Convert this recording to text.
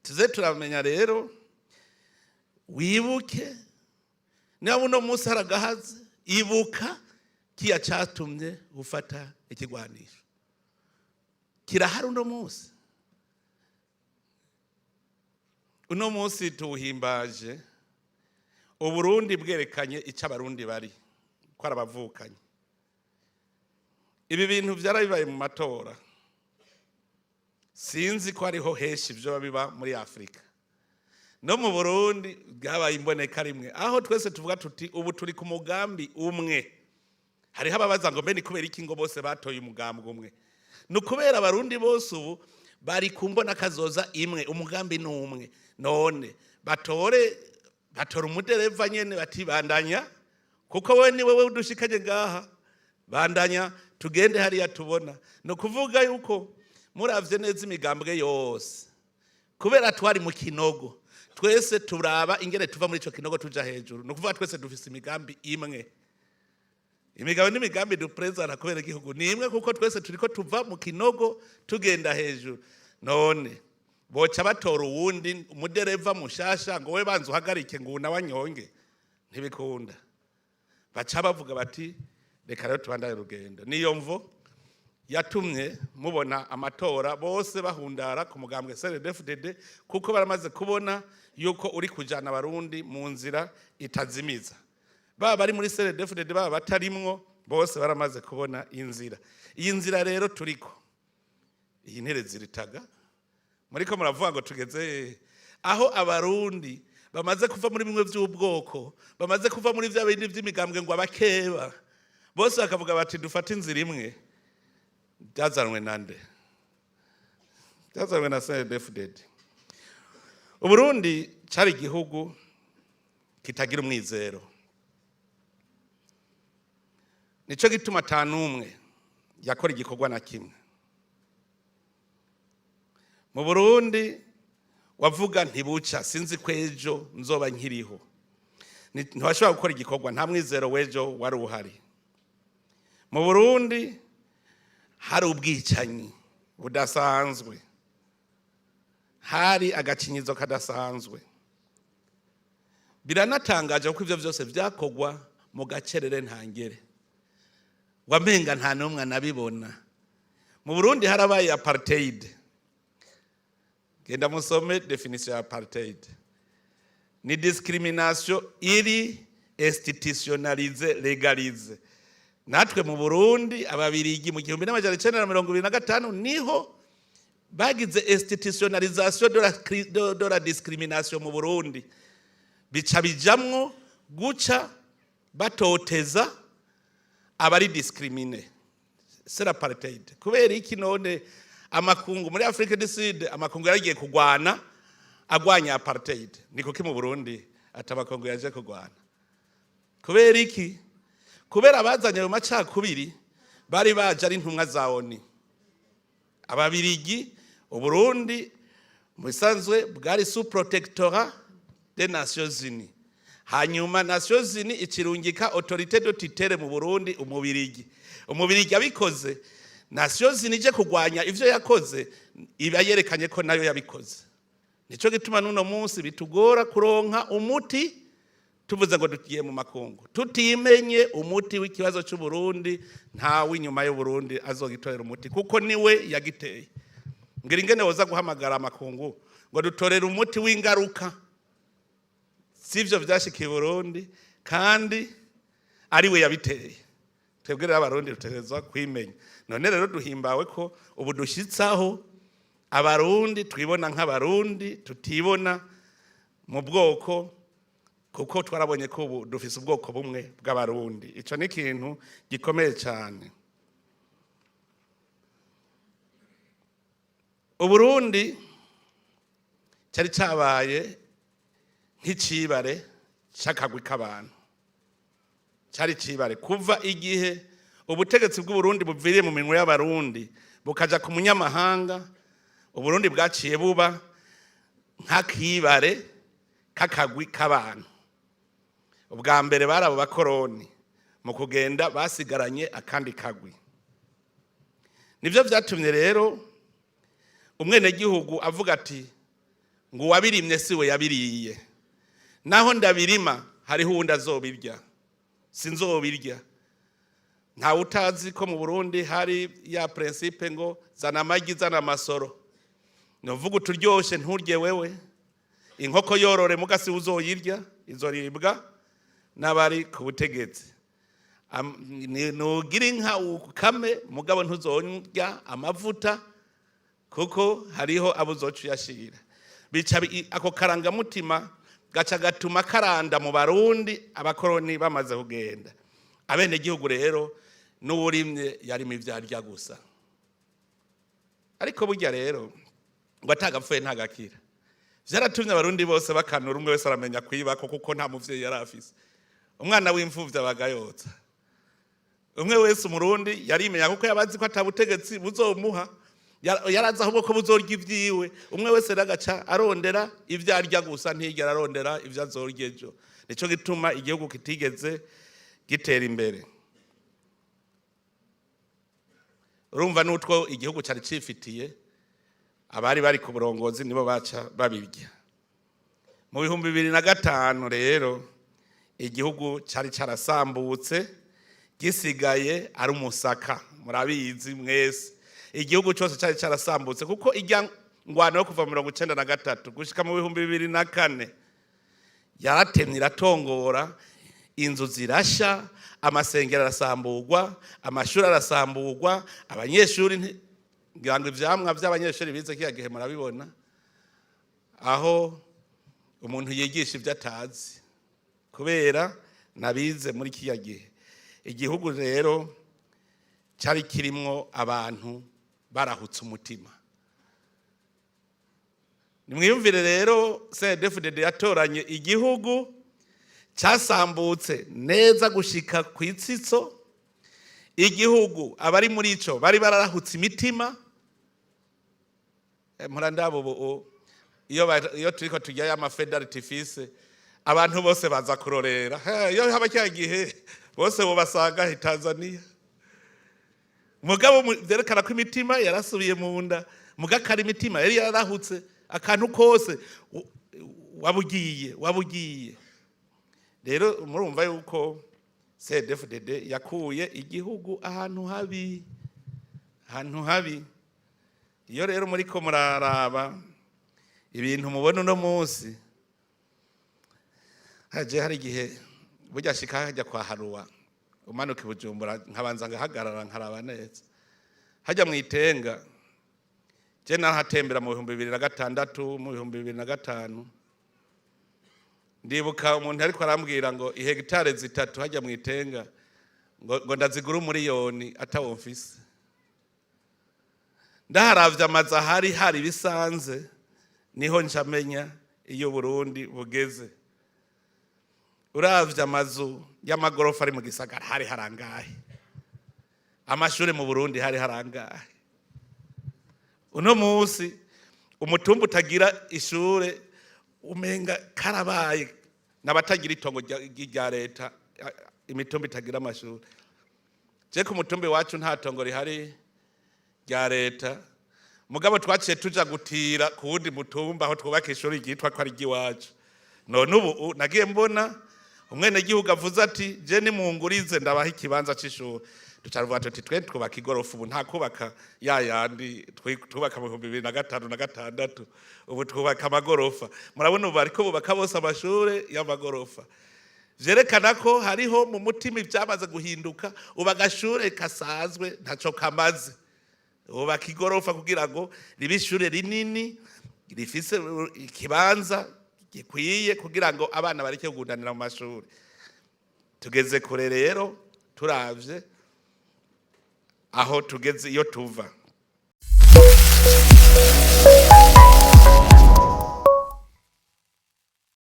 Tuze turamenya rero, wibuke niba uno munsi hari agahazi, ibuka kiya cyatumye ufata ikigwanisho. Kirahari uno munsi. Uno munsi tuwuhimbaje Uburundi bwerekanye icyo Abarundi bari, ko ari abavukanye. Ibi bintu byarabibaye mu matora, sinzi ko hariho henshi ibyo biba muri Afurika. No mu Burundi bwabaye imboneka rimwe, aho twese tuvuga tuti: "Ubu turi ku mugambi umwe." Hariho ababaza ngo: "Mbe ni kubera iki ngo bose batoye umugambi umwe?" Ni ukubera Abarundi bose ubu bari ku mbona kazoza imwe, umugambi ni umwe. None batore, batora umudereva nyene, bati: "Bandanya, kuko we ni wewe udushikanye ngaha, bandanya tugende hariya tubona." Ni ukuvuga yuko muravye neza imigambwe yose, kubera twari mu kinogo, twese turaba ingene tuva muri ico kinogo tuja hejuru. Ni ukuvuga twese dufise imigambi imwe, imigabo n'imigambi duprezana kubera igihugu ni imwe, kuko twese turiko tuva mu kinogo tugenda hejuru. None boca batora uwundi umudereva mushasha ngo: "We banza uhagarike," ngo nawe anyonge? Ntibikunda. Baca bavuga bati: "Reka rero tubandanye urugendo." Niyo mvo yatumye mubona amatora bose bahundara ku mugambwe CNDD-FDD, kuko baramaze kubona yuko uri kujana Abarundi mu nzira itazimiza. Baba bari muri CNDD-FDD, baba batarimwo, bose baramaze kubona inzira. Iyi nzira rero turiko, iyi ntere ziritaga muriko muravuga ngo tugeze aho Abarundi bamaze kuva muri bimwe by'ubwoko, bamaze kuva muri bya bindi by'imigambwe, ngo abakeba bose bakavuga bati: "Dufate inzira imwe." Byazanwe nande? Byazanwe na CNDD-FDD. Uburundi cari igihugu kitagira umwizero, nico gituma ata n'umwe yakora igikorwa na kimwe mu Burundi. Wavuga ntibuca, sinzi ko ejo nzoba nkiriho. Ntiwashobora gukora igikorwa, nta mwizero w'ejo wari uhari. Mu Burundi hari ubwicanyi budasanzwe, hari agacinyizo kadasanzwe. Biranatangaje kuko ivyo vyose vyakorwa mu gacerere ntangere, wamenga nta n'umwe anabibona. Mu Burundi harabaye apartheid. Genda musome définition ya apartheid: ni discrimination iri institutionnalisée, légalisée. Natwe mu Burundi, Ababirigi mu 1925 niho bagize institutionnalisation de la discrimination mu Burundi, bica bijamwo guca batoteza abari discriminés. C'est l'apartheid. Kubera iki none amakungu muri Afrique du Sud, amakungu yaragiye kugwana, agwanya apartheid? Ni kuki mu Burundi atamakungu yaje kugwana? Kubera iki? Kubera abazanye ayo macakubiri bari baje ari intumwa za ONU, Ababirigi. Uburundi mu bisanzwe bwari sous protectorat des Nations Unies. Hanyuma Nations Unies ikirungika autorité de tutelle mu Burundi, Umubirigi. Umubirigi abikoze, Nations Unies ije kugwanya ivyo yakoze, iba yerekanye ko nayo yabikoze. Nico gituma n'uno munsi bitugora kuronka umuti. Tuvuze ngo tugiye mu makungu, tutimenye umuti w'ikibazo cy'u Burundi, ntawe inyuma y'u Burundi azogitorera umuti, kuko niwe yagiteye. Ngira ingene woza guhamagara amakungu ngo dutorere umuti w'ingaruka sivyo vyashikiye Burundi, kandi ari we yabiteye? Twebwe rero Abarundi dutegerezwa kwimenya. None rero duhimbawe ko ubu dushyitsaho Abarundi twibona nk'Abarundi, tutibona mu bwoko, kuko twarabonye ko ubu dufise ubwoko bumwe bw'Abarundi. Ico ni ikintu gikomeye cyane. Uburundi cyari cyabaye nk'icibare c'akagwi k'abantu, cyari cibare kuva igihe ubutegetsi bw'Uburundi buviriye mu minwe y'Abarundi bukaja ku munyamahanga. Uburundi bwaciye buba nk'akibare k'akagwi k'abantu. Ubwa mbere bari abo bakoroni, mu kugenda basigaranye akandi kagwi. Nibyo byatumye rero umwenegihugu avuga ati: Ngo uwabirimye si we yabiriye. Naho ndabirima, hariho uwundi azobirya, sinzobirya. Ntawe utazi ko mu Burundi hari ya principe ngo zana amagi, zana amasoro. Nuvuga uturyoshe nturye wewe. Inkoko yorore muga si uzoyirya, izoribwa n'abari ku butegetsi. Nugira inka ukame, mugabo ntuzorya amavuta kuko hariho abo uzoca uyashira. Bica ako karangamutima gaca gatuma karanda mu Barundi. Abakoroni bamaze kugenda, abenegihugu rero n'uwurimye yarima ivyo arya gusa. Ariko burya rero ngo atagapfuye ntagakira. Vyaratumye Abarundi bose bakanura, umwe wese aramenya kwibako, kuko nta muvyeyi yari afise. Umwana w'imfuvyi abaga yotsa. Umwe wese Umurundi yarimenya, kuko yabazi ko atabutegetsi buzomuha. Yarazi ahubwo ko buzorya ivyiwe. Umwe wese rero agaca arondera ivyo arya gusa, ntigera arondera ivyo azorya ejo. Nico gituma igihugu kitigeze gitera imbere. Urumva n'utwo igihugu cari cifitiye, abari bari ku burongozi nibo baca babirya. Mu 2005 rero igihugu cari carasambutse, gisigaye ari umusaka. Murabizi mwese, igihugu cyose cari carasambutse, kuko ijya ngwano yo kuva mu 93 gushika mu 2004 yaratemye, iratongora, inzu zirasha, amasengero arasamburwa, amashuri arasamburwa, abanyeshuri ngira ngo ivyamwa vy'abanyeshuri bize kiya gihe murabibona, aho umuntu yigisha ibyo atazi kubera nabize muri kiya gihe. Igihugu rero cyari kirimwo abantu barahutse umutima. Nimwiyumvire rero, CNDD-FDD yatoranye igihugu cyasambutse neza gushika ku itsitso, igihugu abari muri ico bari bararahutse imitima. Mpora ndaba ubu iyo turiko tujyayo ama feux d'artifice, abantu bose baza kurorera. Iyo haba cya gihe, bose bobasanga i Tanzania. Mugabo vyerekana ko imitima yarasubiye mu nda. Mugakara imitima yari yararahutse, akantu kose wabugiye wabugiye. Rero murumva yuko CNDD-FDD yakuye igihugu ahantu habi, ahantu habi. Iyo rero muriko muraraba ibintu mubona uno munsi, haje hari igihe burya shika hajya kwa Haruwa, umanuka i Bujumbura, nkabanza ngahagarara nkaraba neza hajya mu Itenga. Je narahatembera mu 2006, mu 2005. Ndibuka umuntu ariko arambwira ngo ihegitare 3 hajya mu Itenga ngo ndazigura umuriyoni atawo mfise. Ndaharavye amazu ahari, hari bisanze niho ncamenya iyo Burundi bugeze. Uravye amazu y'amagorofa ari mu gisagara, hari harangahe? Amashuri mu Burundi hari harangahe? Uno munsi umutumba utagira ishure umenga karabaye n'abatagira itongo rya leta. Imitumba itagira amashuri, je ku mutumba iwacu nta tongo rihari rya leta, mugabo twaciye tuja gutira ku wundi mutumba aho twubaka ishuri ryitwa ko ari iry'iwacu. None ubu nagiye mbona umwenegihugu avuze ati: "Je nimungurize ndabaha ikibanza c'ishuri." Duca tuti: "Twe twubaka igorofa ubu, nta kubaka ya yandi twubaka mu 2005 na gatandatu, ubu twubaka amagorofa." Murabona ubu bariko bubaka bose amashure y'amagorofa. Vyerekana ko hariho mu mutima ivyamaze guhinduka. Ubu agashure kasanzwe ntaco kamaze, bubaka igorofa kugira ngo ribe ishure rinini rifise ikibanza gikwiye kugira ngo abana bareke kugundanira mu mashuri. Tugeze kure rero turavye aho tugeze iyo tuva.